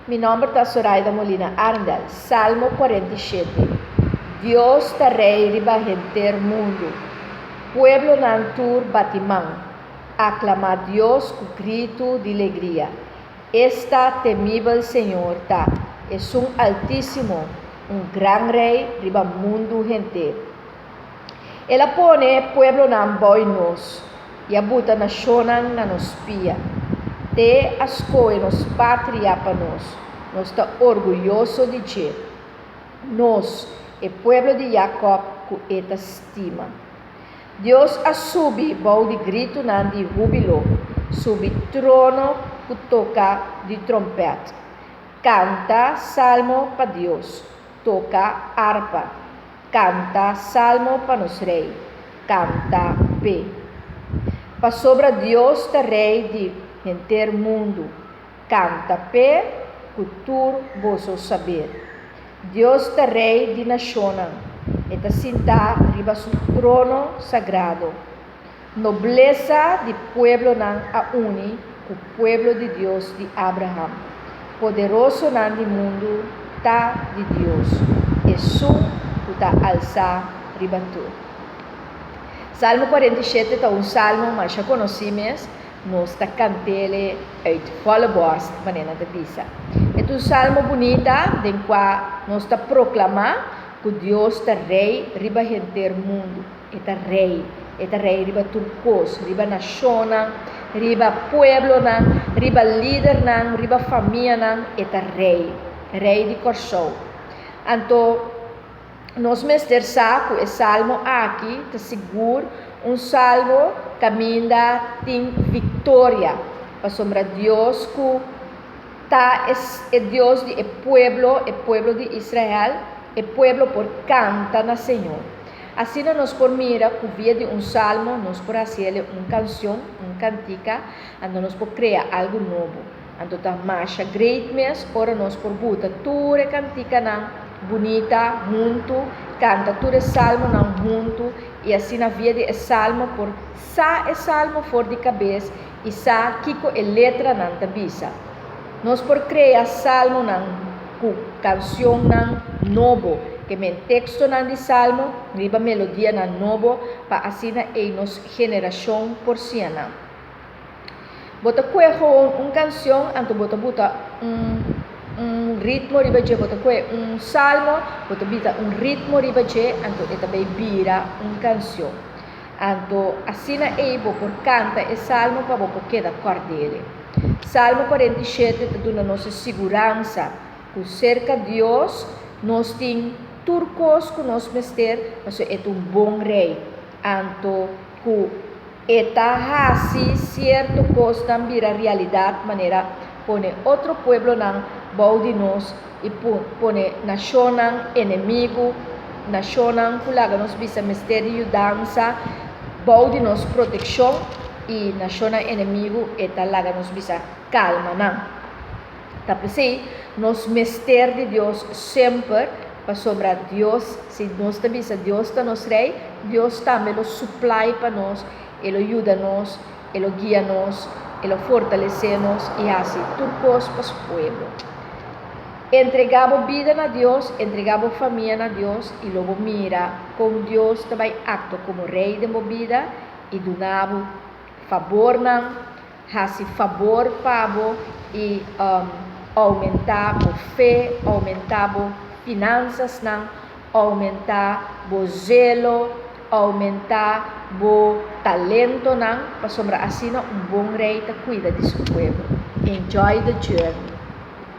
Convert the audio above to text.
Mi nòmber ta Soraida Molina Arndel. Salmo 47. Dios ta rei riba henter mundu. Pueblonan tur bati man. Aklamá Dios ku gritu di legria. Esta temibel Señor ta, Esun Altísimo, un gran Rei riba mundu henter. El a pone pueblonan bou nos i a buta nashonnan na nos pia. Te a skohe nos patria pa nos, nos ta orguyoso di dje. Nos, e pueblo di Jakòb ku e ta stima. Dios a subi bou di gritunan di húbilo, subi trono ku toka di tròmpèt. Kanta salmo pa Dios, toka arpa. Kanta salmo pa nos Rei, kanta p'e. Pasobra Dios ta Rei di henter mundu, kanta p'e ku tur boso saber. Dios ta Rei di nashonnan, e ta sintá riba su trono sagrado. Noblesa di pueblonan a uni ku pueblo di Dios di Abraham. Poderosonan di mundu ta di Dios, esun ku ta alsá riba tur. Salmo 47 ta un salmo masha konosí mes, nos ta kant'el uit volle borst, manera nan ta bisa. E ta un salmo bunita den kua nos ta proklamá ku Dios ta Rei riba henter mundu. E ta rei. E ta rei riba tur kos, riba nashonnan, riba pueblonan, riba lidernan, riba famianan, e ta rei. Rei di Kòrsou. Anto nos mester sa ku e salmo aki ta sigur un salmo kaminda tin viktoria, pasobra Dios ku ta e Dios di e pueblo, e pueblo di Israel, e pueblo por kanta na Señor. Asina nos por mira ku via di un salmo nos por hasiele un kansion, un kantika, anto nos por krea algu nobo. Anto ta masha great mes ora nos por buta tur e kantikanan bunita huntu, kanta tur e salmonan huntu i asina via di e salmo por sa e salmo for di kabes i sa kiko e letranan ta bisa. Nos por krea salmonan ku kansionnan nobo, ke men tekstonan di salmo riba melodianan nobo pa asina ei nos generashon por siña nan. Bo ta kue gewoon un kansion anto bo ta buta un un ritmo riba dje, bo ta kue un salmo, bo ta bita un ritmo riba dje anto e ta bay bira un kansion. Anto asina ei bo por kanta e salmo pa bo por keda kòrd'el. Salmo 47 ta duna nos e siguransa ku serka Dios nos tin tur kos ku nos mester pasobra e ta un bon Rei. Anto ku e ta hasi sierto kosnan bira realidat manera pone otro pueblonan bou di nos i pone nashonnan enemigu, nashonnan ku laga nos bisa mester di yudansa bou di nos protekshon i nashonnan enemigu e ta laga nos bisa kalma nan. Ta p'esei nos mester di Dios semper, pasobra Dios, si nos ta bisa Dios ta nos Rei, Dios tambe lo suplai pa nos, e lo yuda nos, e lo guia nos, e lo fortalesé nos i hasi tur kos pa su pueblo. Entregá bo bida na Dios, entregá bo famia na Dios i lo bo mira kon Dios ta bai aktua komo Rei den bo bida i duna bo fabornan, hasi fabor pa bo i oumentá bo fe, oumentá bo finansasnan, oumentá bo zelo, oumentá bo talentonan, pasobra asina un bon rei ta kuida di su pueblo. Enjoy the journey.